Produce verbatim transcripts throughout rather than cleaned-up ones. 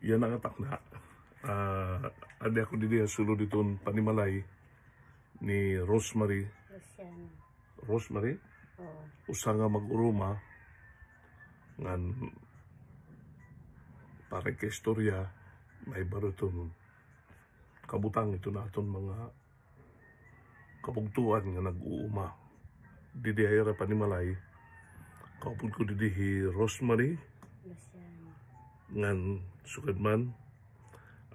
Yana nga takna, ah, adi ako didi ha sulod hiton panimalay ni Rosemary. Rosemary? Oo. Usa nga mag-uruma ngan para ikaistorya, mahibaro hiton kabutang hiton aton mga kabugtoan nga nag-uuma. Didi ha ira panimalay, kaupod ko didi hi Rosemary. Ngan sugad man,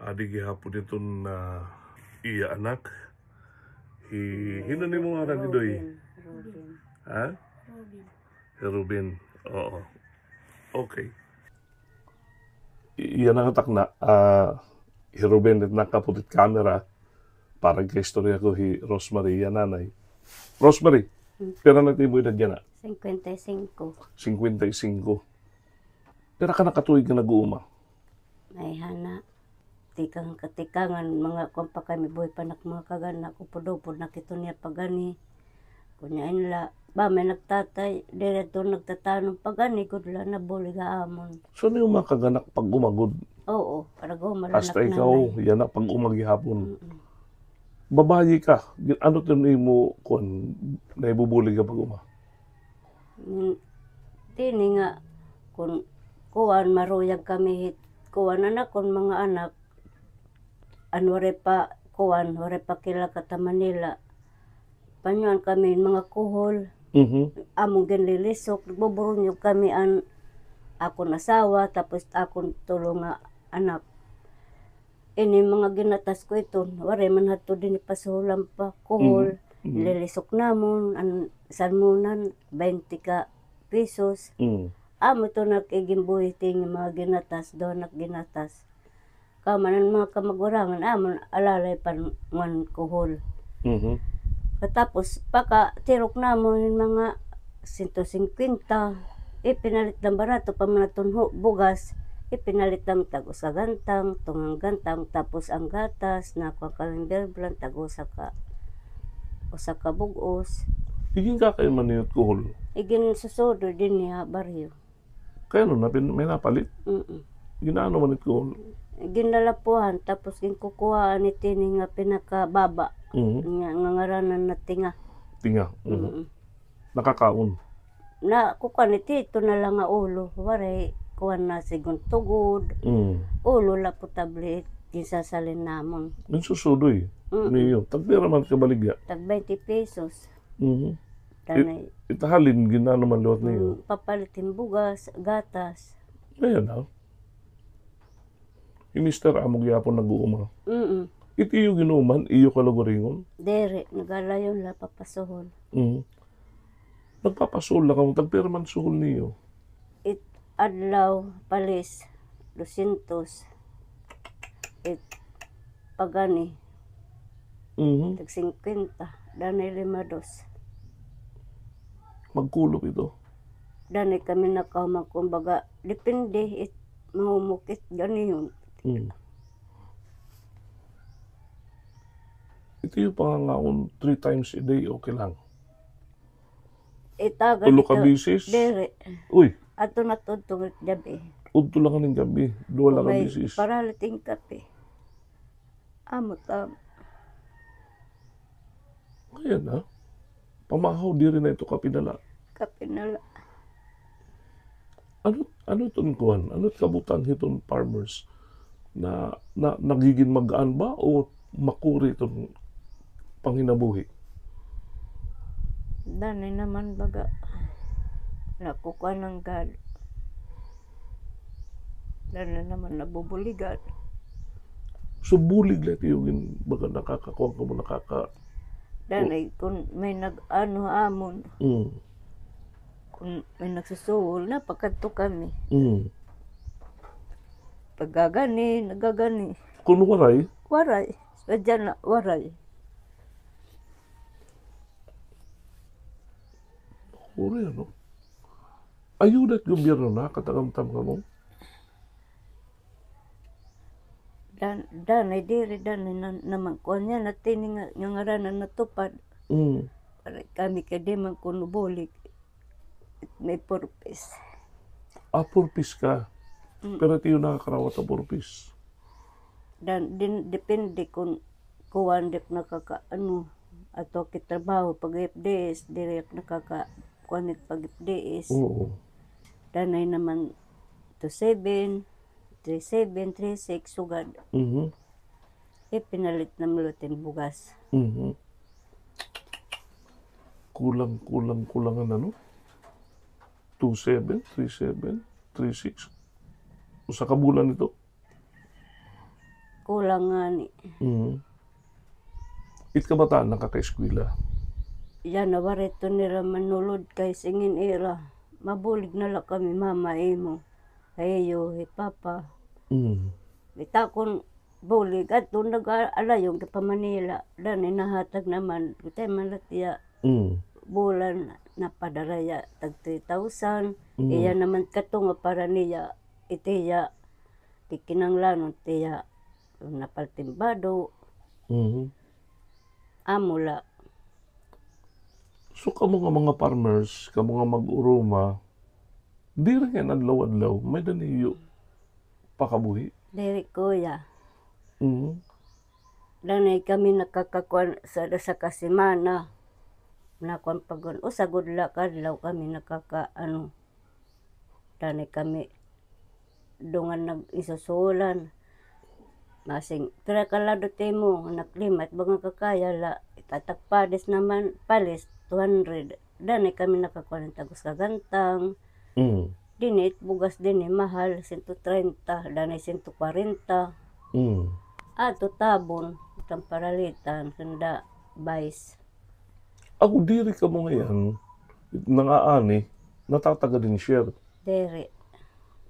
adi gihapon hiton, ah, iya anak. Hi, hin-o an imo ngaran, Doy? Robin. Robin. Ha? Robin. Hi Robin. Oo. Okay. Yana nga takna, ah, hi Robin, it nakaputol it camera, para ikaistorya ko hi Rosemary, iya nanay. Rosemary, pira na it imo edad yana? Singkwenta y singko. Singkwenta y singko. Pira ka na ka tuig nga nag-uuma? Ay, hana. Tikang katikangan, mga kuan pa kami, buhi pa nak mga kag-anak, upod-upod nak iton niya pagani. Kunya inla, ba, may nagtatay, diri to nagtatanom pagani, gud la nabulig ha amon. So, an iyo mga kag-anak pag-uma gud? Oo, pag-uma la. Hasta ikaw, yana pag-uma gihapon. Mm-mm. Babayi ka, ano it imo, kuan, nahibubulig ha pag-uma? Mm, tini nga, kun, kuan, maruyag kami hit, kuan, anak, kun mga anak, an waray pa, kuan, waray pa kila kata Manila. Panuan kami mga kuhol. Mhm. Amon ginlilisok, nagbuburunyog kami an akon asawa, tapos akon tulo nga anak. Ini mga ginatas ko iton, waray man hadto dinhi pasuhulan pa, kuhol. Mhm. Mhm. Lilisok namon, an salmonan, baynte ka pesos. Mm. Amo ito nak iginbuhi tini nga mga ginatas, duha nak ginatas. Kamo man an mga kamagurangan, amon alalay pa man kuhol. Mhm. Katapos, pakatirok namon hin mga sento singkwenta, ipinalit nam barato pa man aton bugas, ipinalit nam tag-usa gantang, tungang gantang, tapos an gatas, nakuha kami Bear Brand, tag-usa ka, usa ka bug-os. Iginkakain man niyo it kuhol? Iginsusudo dinhi ha baryo. Kay ano, napin-, may napalit? Mm-mm. Gin-ano man it kuhol? Ginlalapuhan, tapos ginkukuhaan it tini nga pinakababa. Mhm. Nga, nga ngaranan na tinga. Tinga, mhm. Mm-mm. Nakakaon? Na, kukuan iti, ito na la nga ulo. Waray, kuan na, sigun tugod. Mm. Ulo la potable, ginsasalin namon. Ginsusudoy. Mm-mm. Niyo, tagpira man kabaligya? Tag baynte pesos. Mhm. Danay. It-, it halin, gin-ano man liwat niyo? Mm, papalit hin bugas, gatas. Ayan, ha? Hi mister amo gihapon nag-uuma. Mm-mm. It iyo gin-uumahan, iyo kalugaringon? Diri, nagalayon la papasuhol. Mhm. Nagpapasuhol la kamo, tagpira man suhol niyo? It adlaw, palis, dosyentos. It pagani, mhm, tag singkwenta, danay lima dos. Magkulop ito? Danay kami nakahuman, kumbaga, depende it mahumok it ganihon. Mm. Ito yung pangangaon three times a day, okay lang? Itagan tulo ka bisis? Diri. Uy. Ato na tudto nga gab-i. Udto lang ning gab-i. Duha lang ka bisis. Para liting kape. Amo ta. Kaya na. Pamahaw diri na ito kape na la. Kape na la. Ano, ano iton kuan? Ano it kabutang hiton farmers? Na, na, nagigin magaan ba o makuri iton panghinabuhi? Danay naman baga nakukuan an gad. Danay naman nabubuligan. So, bulig la ito yung baga nakakakuan kamo, nakaka- Danay, kun may nag-ano amon. Mm. Kun may nagsusuhol na, pakadto kami. Mm. Pagagani, nagagani. Kun waray? Waray. Sadya na, waray. Waray, ano? Ayuda it gobyerno na, katagamtam kamo? Dan, danay diri, danay na, naman kuan niya, na tini nga, nga ngaranan natupad. Mm. Para kami kay di man kuno bulig. May purpose. Ah, purpose ka. Mm. Pero it iyo nakakarawat ha four Ps. Dan, din, depende kon kuan, di ak nakaka-, ano, ato ak trabaho pag-F D S, diri ak nakaka-, kuan it pag-F D S. Oo. Danay naman two seven, three seven, three six, sugad. Mhm. Eh, pinalit na man liwat hin bugas. Mhm. Kulang, kulang, kulang an ano? Two seven, three seven, three six. Usa ka bulan ito? Kulang ngani. Mhm. It kabataan nakakaeskwela? Yana, waray ito nira manulod kay singin ira, mabulig na la kami, mama, imo. Kay iyo, hi papa. Mhm. Bitaw kon bulig, adto nag-aalayon kay pa Manila. Danay nahatag naman, gutay man la tiya. Mm. Bulan, napadara hiya tag three thousand. Mm. Iya naman kato nga para niya, iti hiya, kikinahanglanon tiya, napaltimbado. Mhm. Amo la. So, kamo nga mga farmers, kamo nga mag-uruma, diri ngay-an adlaw-adlaw may-ada niyo pakabuhi? Diri, kuya. Mhm. Danay kami nakakakuan sa, sa kasimana. Nakuan pa gud, usa gud la ka adlaw kami nakaka-, ano, danay kami dungan nag-isusulan. Masing, pira ka lado it imo, anak lima, it baga kakaya la, itatak palis naman, palis, two hundred. Danay kami nakakuan hin tag-usa ka gantang. Mm. Dinhi it bugas dinhi mahal, sento treinta, danay sento kwarenta. Mm. Ato tabon, it am paralitan, sanda bais. Ako, diri kamo ngay-an nangaani, natatagad hin share? Diri.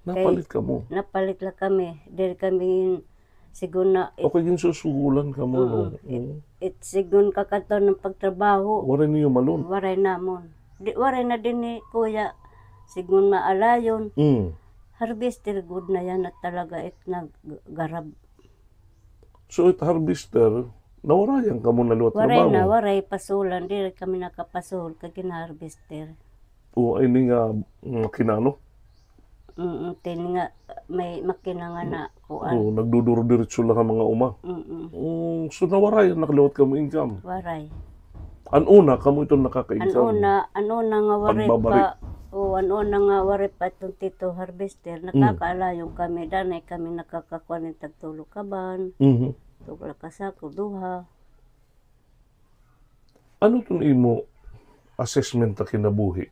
Napalit kamo? Kay napalit la kami. Diri kami, sigon na, it, okay, ginsusugulan kamo, no? Oo, it, mm, it sigon kakadto nga pagtrabaho. Waray niyo malon? Waray namon. Di, waray na dinhi, kuya. Sigon maalayon. Mm. Harvester gud na yana talaga it naggarab. So, it harvester, nawarayan kamo na liwat trabaho? Waray na, waray pasulan. Diri kami nakapasuhol kay gin-harvester. O, ay ini nga, mm, makina, no? Mm, kay ini nga may makina nga na, kuan. Oo, nagduduro-diretso la nga mga uma. Mm-mm. Mm, so, nawarayan na liwat kamo income? Waray. An una, kamo iton nakaka-income? An una, an una nga waray pa, pagbabari. O, an una nga waray pa iton Tito Harvester, mm, nakakaalayon kami, danay kami nakakakuan hin tag tulo ka van, mhm, tugla ka sako, duha. Ano iton imo assessment ha kinabuhi?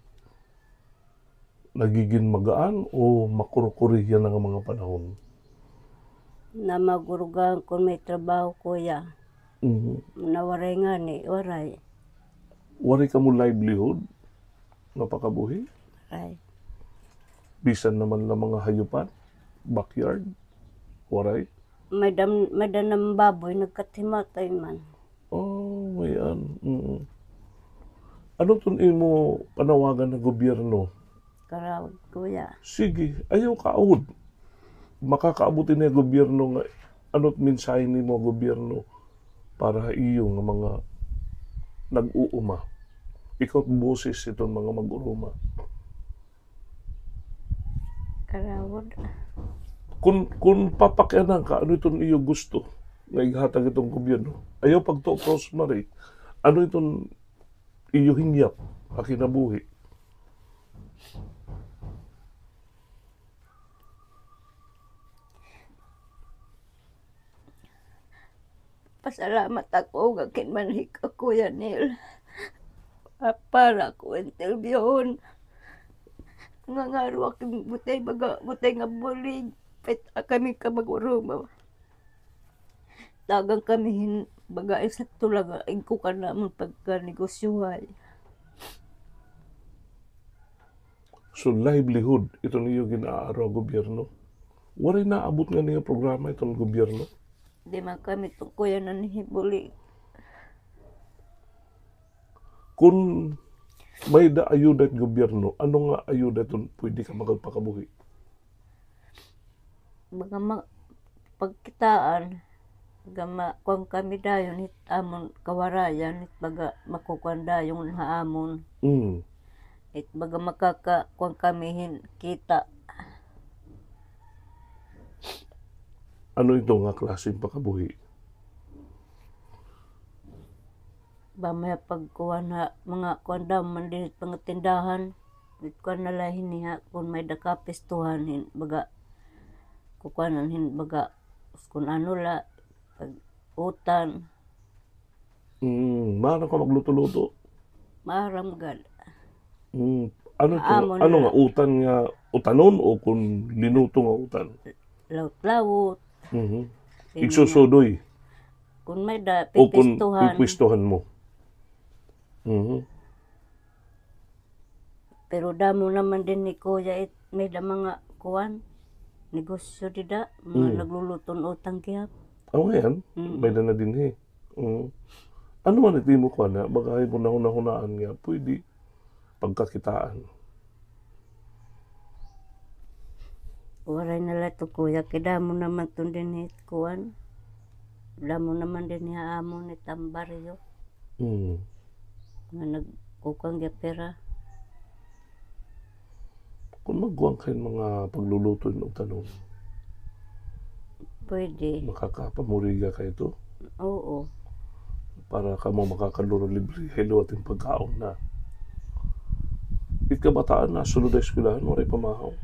Nagigin magaan o makurukuriya na nga mga panahon? Namagurugaan kon may trabaho, kuya. Mhm. Nawaray ngani, waray. Waray kamo livelihood? Mapakabuhi? Waray. Bisan naman la mga hayupan, backyard, waray? May dam-, may danam baboy, nagkatimatay man. Oh, may-an. Mm. Ano iton imo panawagan ha gobyerno? Karawod, kuya. Sige, ayaw kaawod. Makakaabot ini ha gobyerno nga, ano it mensahe nimo ha gobyerno para ha iyo nga mga nag-uuma? Ikaw it boses hiton mga mag-uruma. Karawod. Kun, kun papakianhan ka, ano iton iyo gusto nga ighatag hiton gobyerno? Ayaw pagtuo, Rosemary. Ano iton iyo hingyap ha kinabuhi? Pasalamat ako nga kinmanhi ka, Kuya Neil. Ah, para ko interviewon. Nga ngaro ako gutay baga, gutay nga bulig. Pit, ah, kami ka mag-uruma. Tagan kami hin baga, insakto la nga igkukan namon pagkanegosyohay. So, livelihood, iton iyo gin-aaro ha gobyerno? Waray naabot ngani nga programa iton gobyerno? Di man kami iton, kuya, nanhibuli. Kun may-ada ayuda it gobyerno, ano nga ayuda iton pwede ka makapakabuhi? Baga ma-, pagkitaan, baga ma-, kuan kami dayon, hit amon kawarayan, hit baga makukuan dayon ha amon. Mm. Hit baga makaka-, kuan kami hin kita. Ano ito nga klaseng pakabuhi? Ba, may pagkuan ha, mga kuan daw, man dinhi mga tindahan. Kuan na la hini ha, kun may da kapistuhan, hin, baga, kukuanan hin, baga, kun ano la, pag-utan. Mm, maaram ka magluto-luto? Maaram gad. Mm, ano ito? Amo ano na nga la. Utan nga utanon o kun linuto nga utan? Lawot-lawot. Mhm. Sige na. Igsusudoy? Kun may da, o kun pipistuhan. Pipistuhan mo? Mhm. Pero damo naman dinhi, kuya, it, may da mga kuan, negosyo dida, mga Mm. nagluluton utang gihap. Aw, ngay-an? Mm. May da na dinhi. Mm. Ano man it imo kuan na, baga imo nahunahunaan nga pwede pagkakitaan? Waray na la ito, kuya, kay damo naman ito dinhi kuan. Damo naman dinhi ha amon it am baryo. Mm. Nga nagkukuan gihap hira. Kun magkuan ka hin mga pagluluto hin utanon. Pwede. Makakapamuriga ka ito? Oo. Para kamo makakaluro libre, hay liwat hin pagkaon na. It kabataan nasulod ha eskwelahan, waray pamahaw.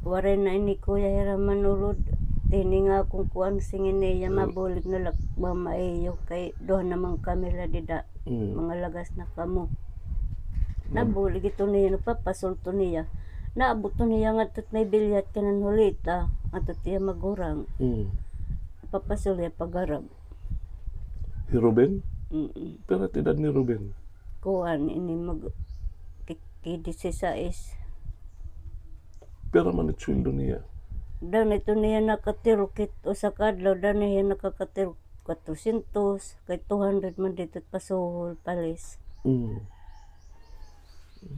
Waray na ini, kuya, hira manulod. Ini nga akon kuan, siring niya, Mm. mabulig na la, mama, iyo, kay duha naman kami la dida. Mm. Mga lagas na kamo. Mm. Nabulig ito niya, nagpapasulto niya. Naabot ito niya ngadto it may bilyat kanan Hulita, ngadto it iya magurang. Mm. Papasulto hiya pagharab. Hi Ruben? Mm-mm. Pira it edad ni Ruben? Kuan, ini mag-, ki-, ki-, disisais. Pira man it sweldo niya? Danay ito niya nakatirok it usa ka adlaw, danay hiya nakakatirok kwatrosyentos, kay two hundred man didto pasuhol, palis. Mm.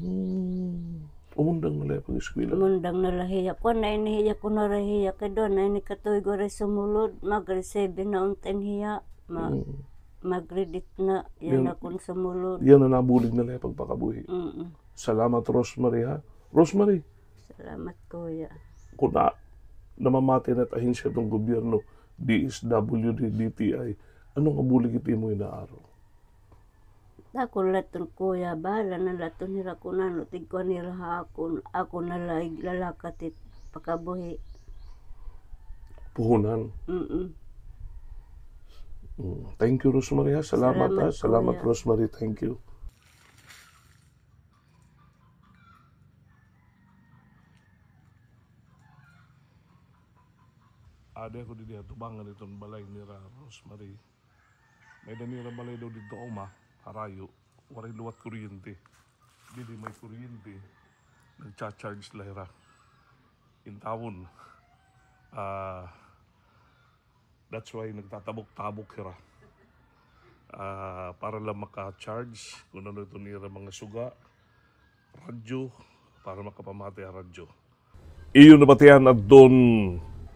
Mm. Umundang na la hiya pag-eskwela? Umundang na la hiya. Kuan na ini hiya, kuan na la hiya. Kay duha na ini ka tuig waray sumulod. Mag-grade seven na unta ini hiya. Ma-, Mm. mag-grade eight na. Yana kon sumulod. Yana nabulig na la hiya pagpakabuhi. Mm-mm. Salamat, Rosemary, ha? Rosemary. Salamat, kuya. Kun na, namamati na it ahensya hiton gobyerno, D S W D, D T I, ano nga bulig it imo inaaro? Ako la iton, kuya, bahala na la iton hira kun ano it igkuan nira ha akon, ako na la iglalakat it pakabuhi. Puhunan. Mm-mm. Mm. Thank you, Rosemary, ha. Salamat, ha. Salamat, kuya. Salamat, Rosemary. Thank you. Adi ako didi ha tubangan hiton balay nira Rosemary. May-ada nira balay daw didto ha uma, harayo. Waray liwat kuryente. Didi may kuryente, nagcha-charge la hira. Intawon, ah, that's why nagtatabok-tabok hira. Ah, para la maka-charge kun ano iton ira mga suga, radyo, para makapamati ha radyo. Iyo nabatian adton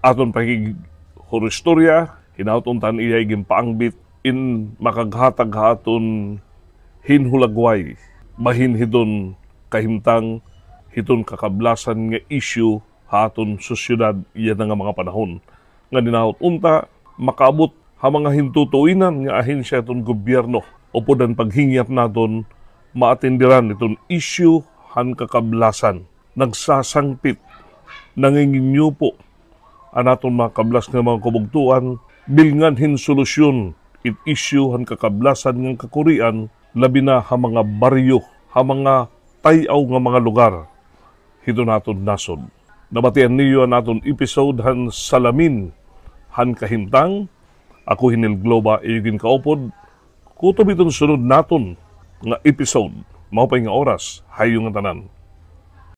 aton pakig-, hurostorya, hinaot unta an iya ginpaangbit in makaghatag ha aton hin hulagway bahin hiton kahimtang hiton kakablasan nga isyu ha aton sosyedad yana nga mga panahon. Nga hinaot unta makaabot ha mga hintutuinan nga ahensya hiton gobyerno upod an paghingyap naton maatenderan iton isyu han kakablasan. Nagsasangpit, nanginginyupo an aton mga kablas nga mga kabugtoan, bilngan hin solusyon it isyu han kakablasan ngan kakurian, labi na ha mga baryo, ha mga tay-aw nga mga lugar hiton aton nasod. Nabatian niyo an aton episode han Salamin han Kahimtang. Ako hi Nel Globa, iyo ginkaupod. Kutob hiton sunod naton nga episode. Maupay nga oras ha iyo ngatanan.